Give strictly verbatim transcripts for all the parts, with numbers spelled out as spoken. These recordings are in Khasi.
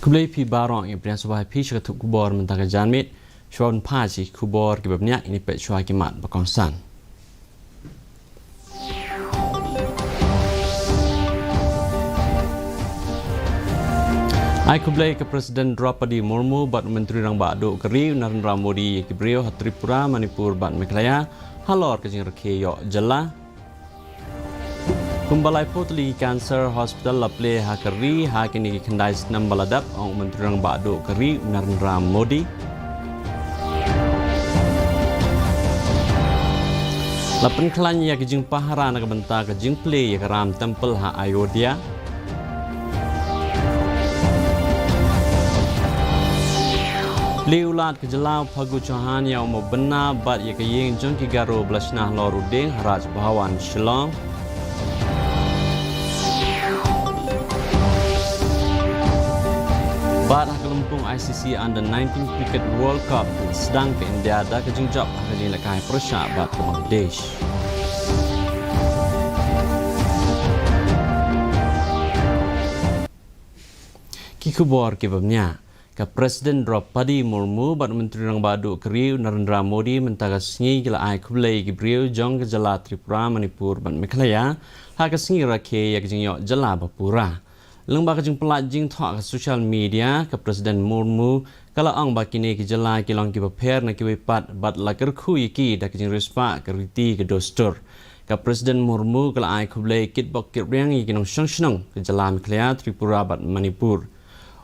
Khublei phi baroh, ngi pdiang sngewbha ïa phi sha ka tnat khubor mynta ka janmiet. Shuwa ban phai sha ki khubor kiba bniah, ngin ïa peit shuwa ki mat ba kongsan. Ai khublei ka President Droupadi Murmu bad Myntri Rangbah Duh ka ri u Narendra Modi ïa ki briew ha Tripura, Manipur bad Meghalaya halor ka jingrakhe ïoh jylla. Kumba laiphew tylli ki cancer hospital la plie ha ka ri ha kine ki khyndai snem ba la dep, ong u Myntri Rangbah Duh ka ri u Narendra Modi. La pynkhlaiñ ïa ka jingpahara na ka bynta ka jingplie ïa ka Ram Temple ha Ayodhya. Plie u Lat ka jylla u Phagu Chauhan ïa u Mawbynna bad ïa ka ïing jong ki Garo ba la shna halor u dieng ha Raj Bhavan Shillong. Bad ha ka lympung I C C Under nineteen Cricket World Cup, sdang ka India da ka jingjop ha ka jinglehkai pyrshah bad ka Bangladesh. Ki khubor kiba bniah. Ka President Droupadi Murmu bad Myntri Rangbah Duh ka ri u Narendra Modi mynta ka sngi ki la ai khublei ïa ki briew jong ka jylla Tripura, Manipur bad Meghalaya ha ka sngi rakhe ïa ka jingïoh jylla ba pura. Lyngba ka jingpyllait jingthoh ha ka social media, ka President Murmu ka la ong ba kine ki jylla ki long kiba pher na kiwei pat bad la kyrkhu ïa ki da ka jingriewspah, ka riti, ka dustur. Ka President Murmu ka la ai khublei kitbok kitrwiang ïa ki nongshong shnong ka jylla Meghalaya, Tripura bad Manipur.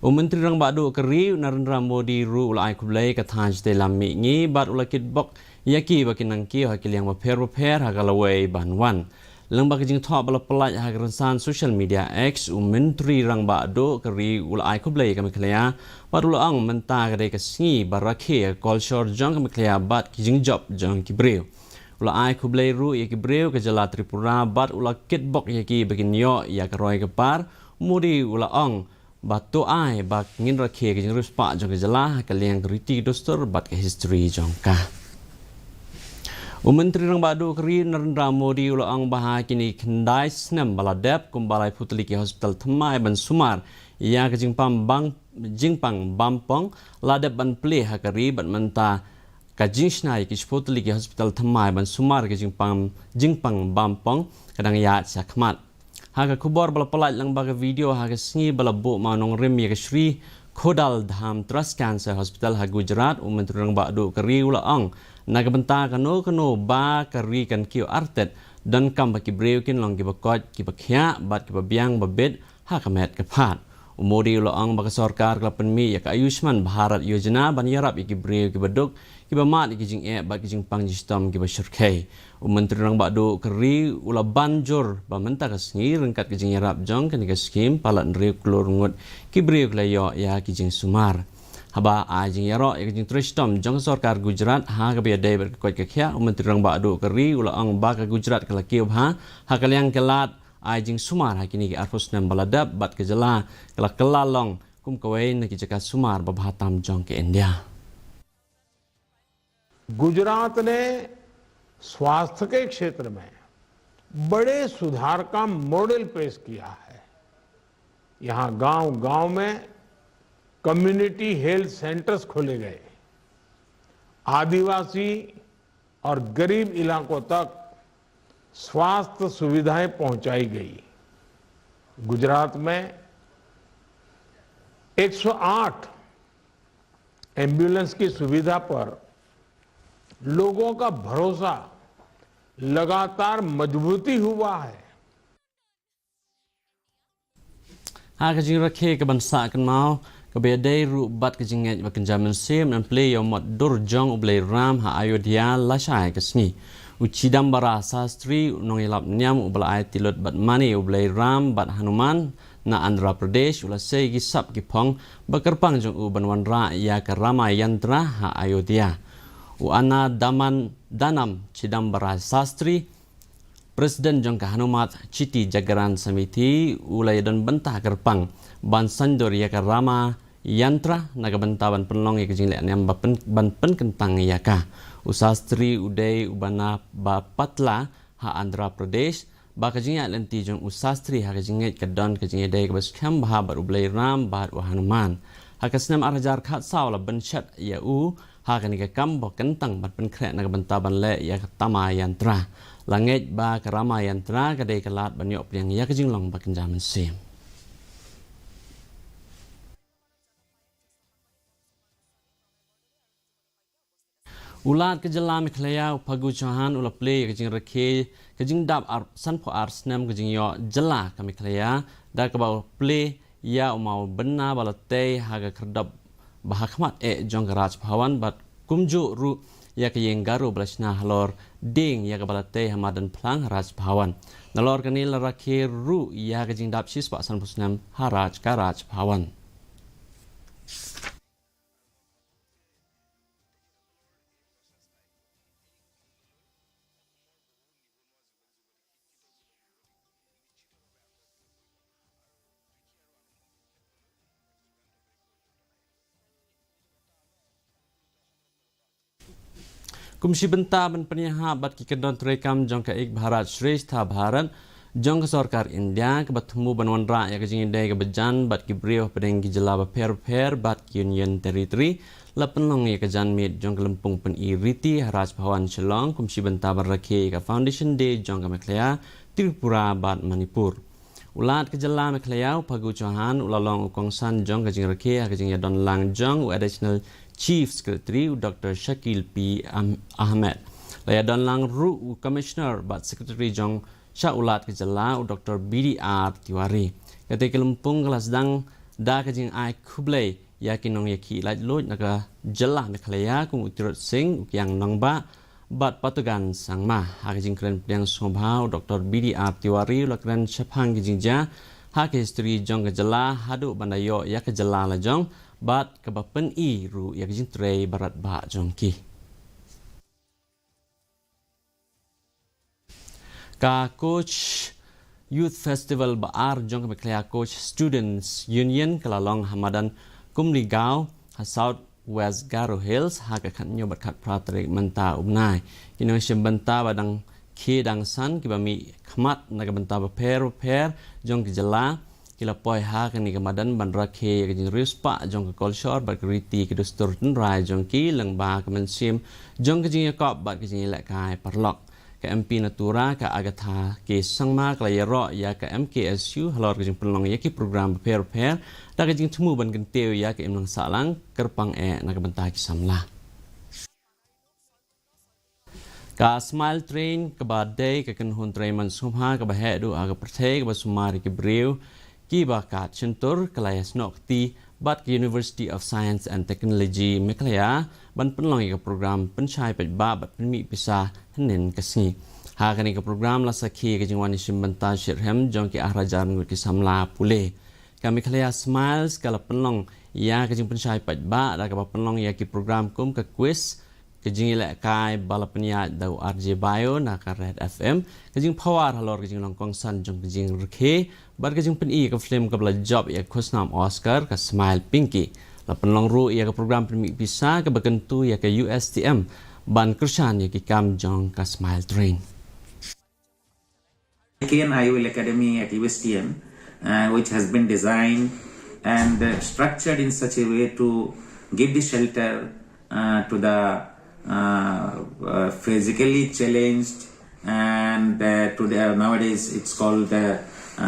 U Myntri Rangbah Duh ka ri u Narendra Modi ruh u la ai khublei ka thaiñ shatei lam mihngi bad u la kitbok ïa ki ba kin nang kiew ha ki liang bapher bapher ha ka lawei ban wan. Lyngba ka jingthoh ba la pyllait ha ka rynsan social media X, u Myntri Rangbah Duh ka ri u la ai khublei ïa ka Meghalaya bad u la ong mynta ka dei ka sngi ba rakhe ïa ka kolshor jong ka Meghalaya bad ki jingjop jong ki briew. U la ai khublei ruh ïa ki briew ka jylla Tripura bad u la kitbok ïa ki ba kin ïoh ïa ka roi ka par. U Modi u la ong ba to ai ba ngin rakhe ka jingriewspah jong ka jylla ha ka liang ka riti, ka dustur bad ka history jong ka. U Myntri Rangbah Duh ka ri u Narendra Modi u la ong ba ha kine ki khyndai snem ba la dep, kumba laiphew tylli ki hospital thymmai ban sumar ïa ka jingpam bang, jingpang bampong la dep ban plie ha ka ri bad mynta ka jingshna ïa ki shiphew tylli ki hospital thymmai ban sumar ka jingpang, jingpang bampong ka dang ïaid shakhmat. Ha ka khubor ba la pyllait lyngba ka video ha ka sngi ba la buh mawnongrim ïa ka Shree Khodal Dham Trust Cancer Hospital ha Gujarat, u Myntri Rangbah Duh ka ri u la ong na ka bynta kano kano ba ka ri kan kiew artet, donkam ba ki briew kin long kiba koit, kiba khiah bad kiba biang ba bit ha ka met ka phad. U Modi u la ong ba ka sorkar ka la pynmih ïa ka Ayushman Bharat Yojana ban ïarap ïa ki briew kiba duk, kiba mad ïa ki jingeh bad ki jingpang jingshitom kiba shyrkhei. U Myntri Rangbah Duh ka ri u la ban jur ba mynta ka sngi ryngkat ka jingïarap jong kane ka skhim, palat hynriew klur ngut ki briew ki la ïoh ïa ki jingsumar. Haba ai jingïaroh ïa ka jingtrei shitom jong ka sorkar Gujarat ha kaba ïadei bad ka koit ka khiah, u Myntri Rangbah Duh ka ri u la ong ba ka Gujarat ka la kiew bha ha ka liang ka lad ai jingsumar ha kine ki arphew snem ba la dep bad ka jylla ka la kylla long kum kawei na ki jaka sumar ba bha tam jong ka India. गुजरात ने स्वास्थ्य के क्षेत्र में बड़े सुधार का मॉडल पेश किया है। यहाँ गांव-गांव में कम्युनिटी हेल्थ सेंटर्स खोले गए। आदिवासी और गरीब इलाकों तक स्वास्थ्य सुविधाएं पहुंचाई गई। गुजरात में एक सौ आठ एम्बुलेंस की सुविधा पर लोगों का भरोसा लगातार मजबूती हुआ है। Ha ka jingrakhe ka ban sah kynmaw kaba ïadei ruh bad ka jingngeit ba kynja mynsiem, ban plie ïa u mot dur jong u Blei Ram ha Ayodhya lashai ka sngi. U Chidambara Sastri, u nongïalap niam uba la ai tylli lut bad mane u Blei Ram bad Hanuman na Andhra Pradesh, u la sei ki sap ki phong ba kyrpang jong u ban wanrah ïa ka Rama Yantra ha Ayodhya. U Annadaman-, Danam Chidambara Sastri, President jong ka Hanumat Chitti Jagaran Samiti, u la ïadon bynta kyrpang ban saiñdur ïa ka Rama Yantra na ka bynta ban pynlong ïa ka jingleh niam ba pyn-, ban pynkyntang ïa ka. U Sastri u dei uba na Bapatla ha Andhra Pradesh, ba ka jingïaid lynti jong u Shastri ha ka jingngeit ka don ka jingïadei kaba skhem bha bad u Blei Ram bad u Hanuman. Ha ka snem ar hajar khatsaw la bynshet ïa u ha kane ka kam ba kyntang ban pynkhreh na ka bynta ban leh ïa ka Tama Yantra. La ngeit ba ka Rama Yantra ka dei ka lad ban ïoh pdiang ïa ka jinglong ba kynja mynsiem. U Lat ka jylla Meghalaya u Phagu Chauhan u la plie ïa ka jingrakhe ka jingdap ar-, sanphew ar snem ka jingïoh jylla ka Meghalaya da kaba u plie ïa u maw bynna ba la tei ha ka khyrdop ba ha khmat eh jong ka Raj Bhavan bad kumjuh ruh ïa ka ïing Garo ba la shna halor dieng ïa kaba la tei ha madan phlang ha Raj Bhavan. Nalor kane la rakhe ruh ïa ka jingdap shispah sanphew snem ha Raj ka Raj Bhavan. Kum shi bynta ban pynïahap bad ki kyndon treikam jong ka Ek Bharat Shreshtha Bharat jong ka sorkar India kaba thmu ban wanrah ïa ka jingïadei kaba jan bad ki briew hapdeng ki jylla bapher bapher bad ki Union Territory, la pynlong ïa ka janmiet jong ka lympung pyni riti ha Raj Bhavan Shillong kum shi bynta ban rakhe ïa ka Foundation Day jong ka Meghalaya Tripura bad Manipur. U Lat ka jylla Meghalaya u Phagu Chauhan u la long u kongsan jong ka jingrakhe ha ka jingïadon lang jong u Additional Chief Secretary u Doctor Shakil P Am-, Ahmed. La ïadon lang ruh u Commissioner bad Secretary jong sha u Lat ka jylla u Doctor B D R Tiwari. Kata ka lympung ka la sdang da ka jingai khublei ïa ki nongïakhih laitluid na ka jylla Meghalaya kum u Tirot Sing, u Kiang Nangbah bad Patogan Sangma. Ha ka jingkren pdiang sngewbha u Doctor B D R Tiwari u la kren shaphang ki jingjia ha ka history jong ka jylla haduh ban da ïoh ïa ka jylla lajong bad kaba pyni ruh ïa ka jingtrei barat bah jong ki. Ka Koch Youth Festival ba ar jong ka Meghalaya Koch Students Union ka la long ha madan Kumligaon ha South West Garo Hills ha ka khathynñiew bad khatphra tarik mynta u bnai. Ki nongshim bynta ba dang khie dang san kiba mih khmat na ka bynta bapher bapher jong ka jylla ki la poi ha kane ka madan ban rakhe ïa ka jingriewspah jong ka kolshor bad ka riti ka dustur tynrai jong ki lyngba ka mynsiem jong ka jingïakop bad ka jingïalehkai paralok. Ka M P na Tura ka Agatha K Sangma ka la ïaroh ïa ka M K S U halor ka jingpynlong ïa ki program bapher bapher da ka jingthmu ban kyntiew ïa ka imlang sahlang kyrpang eh na ka bynta ki samla. Ka Smile Train kaba dei ka kynhun trei man sngewbha kaba heh duh ha ka pyrthei kaba sumar ïa ki briew kiba kat shyntur ka la ïasnoh kti bad ka University of Science and Technology Meghalaya ban pynlong ïa ka program pynshai paidbah bad pynmih pisa hynnin ka sngi. Ha kane ka program la sakhi ka jingwan ïashim bynta shitrhem jong ki ar hajar ngut ki samla pule. Ka Meghalaya Smiles ka la pynlong ïa ka jingpynshai paidbah da kaba pynlong ïa ki program kum ka quiz, ka jingïalehkai ba la pynïaid da u R J Bio na ka Red F M, ka jingphawar halor ka jinglong kongsan jong ka jingrakhe bad ka jingpyni ïa ka film kaba la jop ïa ka khusnam Oscar ka Smile Pinky. La pynlong ruh ïa ka program pynmih pisa kaba kyntu ïa ka U S T M ban kyrshan ïa ki kam jong ka Smile Train. K N I O L Academy at U S T M, uh, which has been designed and, uh, structured in such a way to give the shelter, uh, to the, uh, uh, physically challenged and, uh, to the, nowadays it's called the, uh,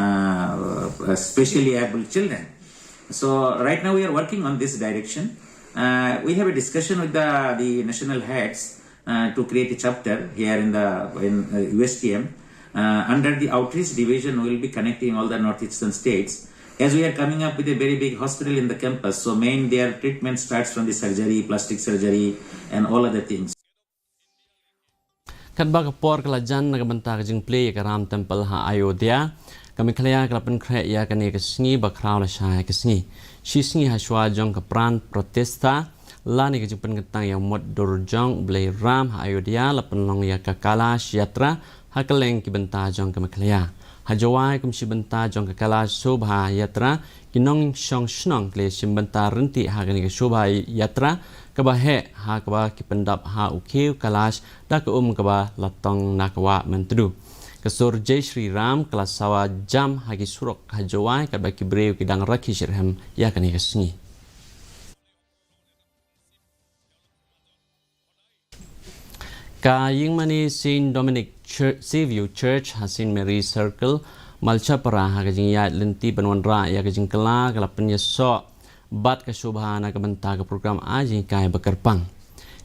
uh, specially abled children. So right now we are working on this direction. Uh, we have a discussion with the, the national heads, uh, to create a chapter here in the, in, uh, U S T M. Uh, under the outreach division, we will be connecting all the northeastern states. As we are coming up with a very big hospital in the campus, so main their treatment starts from the surgery, plastic surgery, and all other things. Katba ka por ka la jan na ka bynta ka jingplie ïa ka Ram Temple ha Ayodhya, ka Meghalaya ka la pynkhreh ïa kane ka sngi ba khraw lashai ka sngi. Shi sngi ha shuwa jong ka Pran Pratishtha lane ka jingpynkyntang ïa u mutdur jong u Blei Ram ha Ayodhya la pynlong ïa ka Kailash Yatra ha kylleng ki bynta jong ka Meghalaya. Ha Jowai kum shi bynta jong ka Kailash Shobha Yatra, ki nongshong shnong ki la ïashim bynta ryntih ha kane ka Shobha Yatra kaba heh ha kaba ki pyndap ha u khiew Kailash da ka um kaba la tong na ka wah Myntdu. Ka sur Jai Shri Ram ka la sawa jam ha ki surok ha Jowai, katba ki briew ki dang rakhe shitrhem ïa kane ka sngi. Ka ïingmane Saint Dominic Church, Seaview Church ha Saint Mary Circle, Malchapara, ha ka jingïaid lynti ban wanrah ïa ka jingkylla ka la pynïasoh bad ka shubha na ka bynta ka program ai jinghikai ba kyrpang.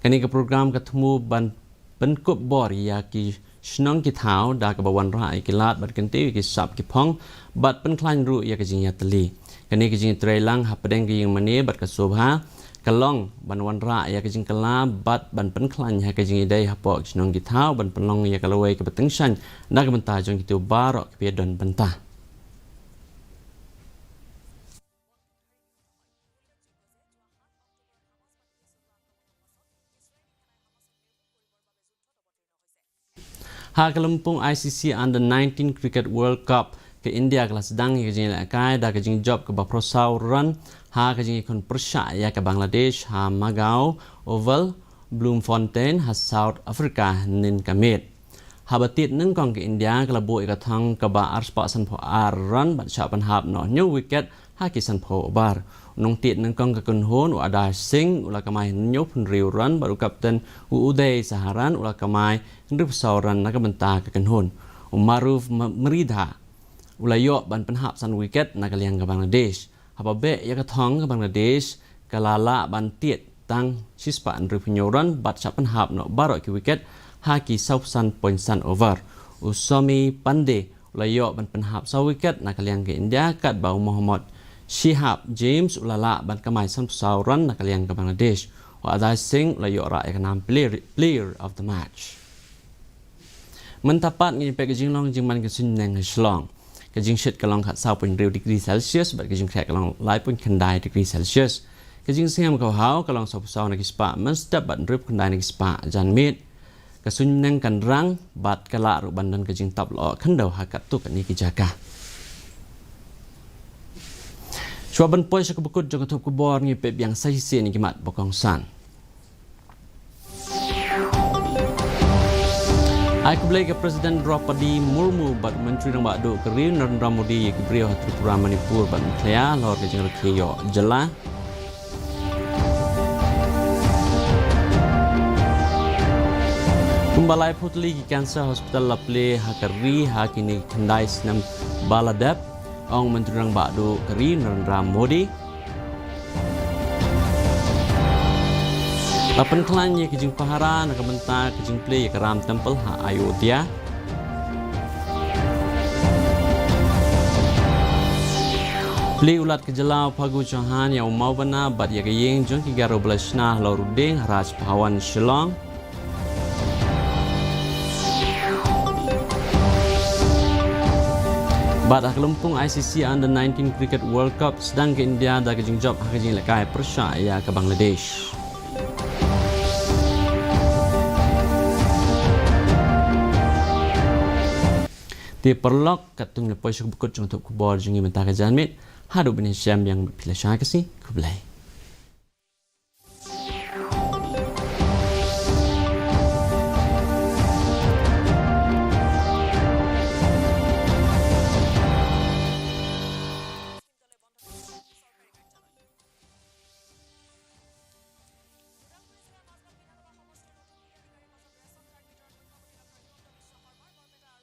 Kane ka program ka thmu ban pynkup bor ïa ki shnong ki thaw da kaba wanrah ïa ki lad bad kyntiew ïa ki sap ki phong bad pynkhlaiñ ruh ïa ka jingïatylli. Kane ka jingïatreilang hapdeng ka ïingmane bad ka shubha ka long ban wanrah ïa ka jingkylla bad ban pynkhlaiñ ha ka jingïadei hapoh ki shnong ki thaw ban pynlong ïa ka lawei kaba tyngshaiñ na ka bynta jong kito baroh kiba ïadon bynta. Ha ka lympung I C C Under nineteen Cricket World Cup, ka India ka la sdang ïa ka jingïalehkai da ka jingjop kaba phraphew saw run ha ka jingïakhun pyrshah ïa ka Bangladesh ha Margao Oval, Bloemfontein, ha South Africa, hynnin ka miet. Haba tied nyngkong, ka India ka la buh ïa ka thong kaba arspah sanphew ar run bad shah pynhap noh hynñiew wicket ha ki sanphew over. U nongtied nyngkong ka kynhun, u Adarsh Singh, u la kamai hynñiewphew hynriew run bad u kapten, u Uday Saharan, u la kamai hynriewphew saw run na ka bynta ka kynhun. U Maruf Ma-, Mridha u la ïoh ban pynhap san wicket na ka liang ka Bangladesh. Haba beh ïa ka thong, ka Bangladesh ka la lah ban tied tang shispah hynriewphew hynñiew run bad shah pynhap noh baroh ki wicket ha ki sawphew san point san over. U Somi Pandey u la ïoh ban pynhap saw wicket na ka liang ka India, katba u Mohammad Shihab James u la lah ban kamai sanphew saw run na ka liang ka Bangladesh. U Adarsh Singh u la ïoh rah ïa ka nam player, player of the match. Mynta pat ngin peit ka jinglong jingman ka suiñbneng ha Shillong. Ka jingshit ka long khatsaw point hynriew degree Celsius bad ka jingkhreh ka long lai point khyndai degree Celsius. Ka jingsngem ka haw ka long sawphew saw na ki spah mynstep bad hynriewphew khyndai na ki spah janmiet. Ka suiñbneng kan rang bad ka lah ruh ban don ka jingtap lyoh khyndew ha katto katne ki jaka. Shuwa ban poi sha kaba kut jong ka thup khubor, ngin peit biang sa shisien ïa ki mat ba kongsan. Ai khublei ka President Droupadi Murmu bad Myntri Rangbah Duh ka ri Narendra Modi ïa ki briew ha Tripura, Manipur bad Meghalaya halor ka jingrakhe ïoh jylla. Kumba laiphew tylli ki cancer hospital la plie ha ka ri ha kine ki khyndai snem ba la dep, ong Myntri Rangbah Duh ka ri Narendra Modi. La pynkhlaiñ ïa ka jingpahara na ka bynta ka jingplie ïa ka Ram Temple ha Ayodhya. Plie u Lat ka jylla u Phagu Chauhan ïa u Mawbana bad ïa ka ïing jong ki Garo ba la shna halor u dieng ha Raj Bhawan Shillong. Bad ha ka lympung I C C Under nineteen Cricket World Cup, sdang ka India da ka jingjop ha ka jingïalehkai pyrshah ïa ka Bangladesh. Te paralok, katto ngi la poi sha kaba kut jong ka thup khubor jong ngi mynta ka janmiet. Haduh ban ïashem biang bad phi, la shah ka sngi, khublei.